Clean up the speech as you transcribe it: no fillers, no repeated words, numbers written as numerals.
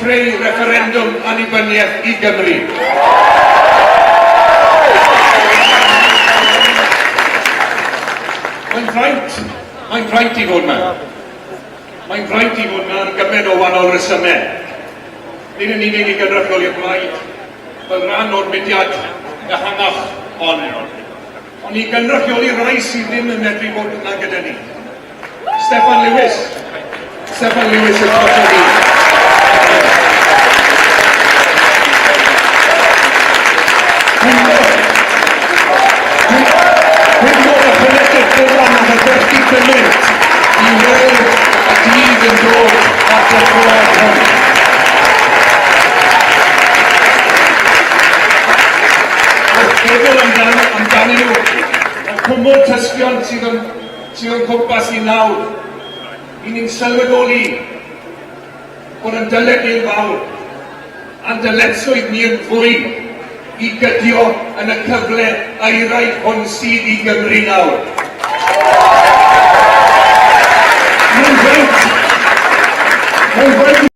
creu refferendwm annibyniaeth i Gymru. Mae'n fraint, mae'n fraint i fod yma. Mae'n fraint i fod yma am gymaint o wahanol resymau. Nid yn unig i gynrychioli'r blaid fel rhan o'r mudiad ehangach hon, ond i gynrychioli rai sydd ddim yn medru bod yma gyda ni. Steffan Lewis. Steffan Lewis yn colli ni. Gwynfor a Chynedr Dylan am aberthu gymaint i weld y dydd yn dod a'r deffroad hwn. Wrth feddwl amdan, amdanyn nhw, y cwmwl tystion sydd yn, sydd o'n cwmpas ni nawr, i ni'n sylweddoli bod yn dyled ni'n fawr, a'n dyletswydd ni yn fwy i gydio yn y cyfle euraidd hwn sydd i Gymru nawr. Mae'n fraint. Mae'n fraint.